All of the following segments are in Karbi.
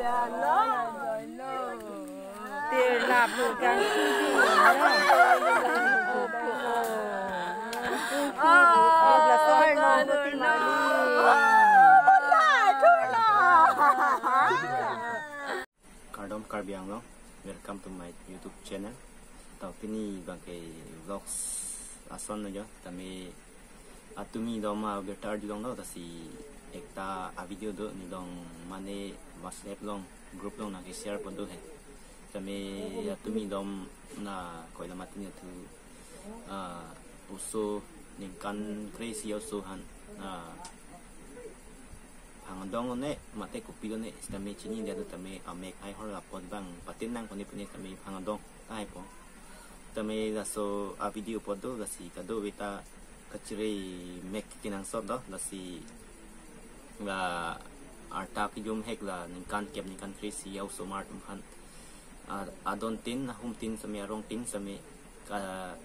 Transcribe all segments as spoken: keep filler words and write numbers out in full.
Tirlap kang. Kardom Karbi Anglong, welcome to my YouTube channel. To pini bangke vlogs ason ajo, tame atumi doma birta arjulonglo, lasi ekta a video do nelong mane WhatsApp along group along nangke share pon do he. Tame atumi dom na koila mati ne thu, ah, oso ningkan kre-isi oso aphan, ah, phangdong ne mate kopi ne sitame chinine do, tame amek hai hor apot bang patin nang kone pine tame phangdong tahai po. Tame laso a video pon do, lasi kadokave ta kachiri mek kenangsot do, lasi la arta kejum hek la ningkan kep ningkan kre-isi a osomar atum aphan, ah, adon tin, ahum tin sitame, arong tin sitame ka,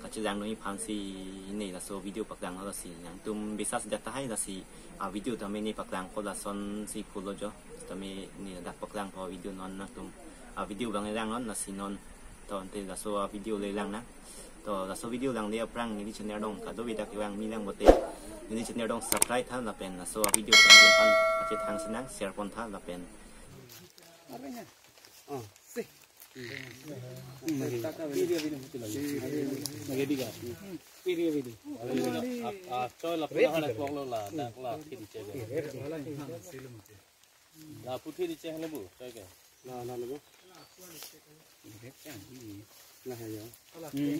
kachejang noi aphan si ne laso video paklang lo, lasi nangtum bisas jat tahai, lasi a video tame ne paklang ko lason si pulo jo, tame ne dak paklangpo video non, nangtum a video bang lang non, lasi non to ante laso a video le lang nang. To laso video langle aphrang neli channel along kadokave ta kevang mi lang pote neli channel along subscribe tha lapen laso a video tame nangtum aphan pachethang sinang, share pon tha lapen. Ah, si. Hmm. Lagi tiga. Lagi tiga. Ah, ah, coy, lapis lah, kalau keluar lo lah, dak lah, kiri coy. La puthi di cheh lebu, coy ke. La, la, lebu. La, ya. Hmm.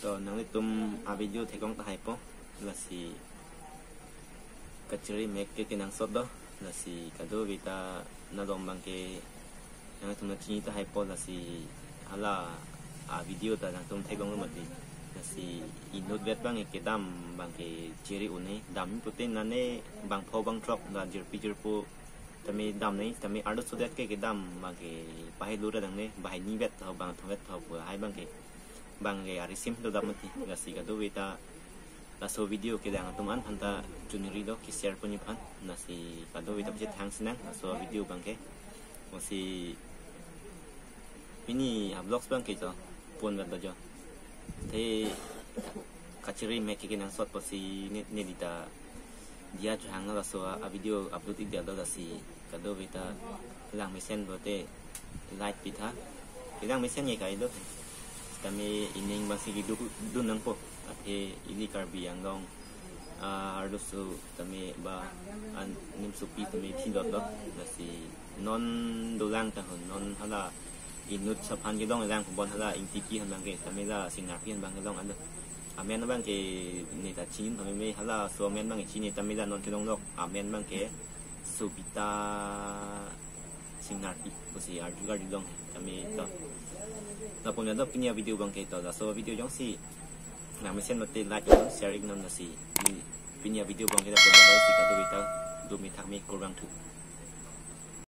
To nanglitum a video theklong tahai po, lasi kachiri mek ke kenangsot do, lasi kadokave ta nadom bangke nanglitum nangchini tahai po, lasi hala a video ta nangtum theklong mati, lasi inut vet bang kedam bangke chiri un-e, dam pute nane bangpho bangthrok la jirpi jirpo tame dam ne, tame arloso det ke kedam bangke pahai lura dang ne, bahai ni vet tho bang thom vet tho pu hai bangke, bangke arisim do dam mati, lasi kadokave ta laso video kedang atum an aphan ta chunri do, ke share pon aphan, lasi kadokave ta pachethang sinang laso video bangke. Lasi pini a vlogs bangke to pon vet do jo. Te kachiri mek ke kenangsot pusi ne, neli ta diya chuhang laso a video upload ik dia do, lasi kadokave ta lang mesen pote like pi tha. Kelang mesen ye kai do. Tame ining bangsi kiduk dun nangpo. Athe ili Karbi Anglong, ah, arloso tame ba an nimsopi tame thidot lo. Lasi non dolang tahun, non hala inut saphan kelong lang bon hala Ingtiki han bangke, tame la Singnarpi han bang kelong ando. Amen bangke ne ta chini tame me, halaso amen bangke chini, tame la non kelong lok amen bangke Sobita Singnarpi pusi arju arjulong tame to. Lapu-an do pini a video bangke to, laso video jongsi lang mesen mate like non, share ik non, lasi pini a video bangke lapu-an do, si kadokave ta do me thak me, kurvangthu.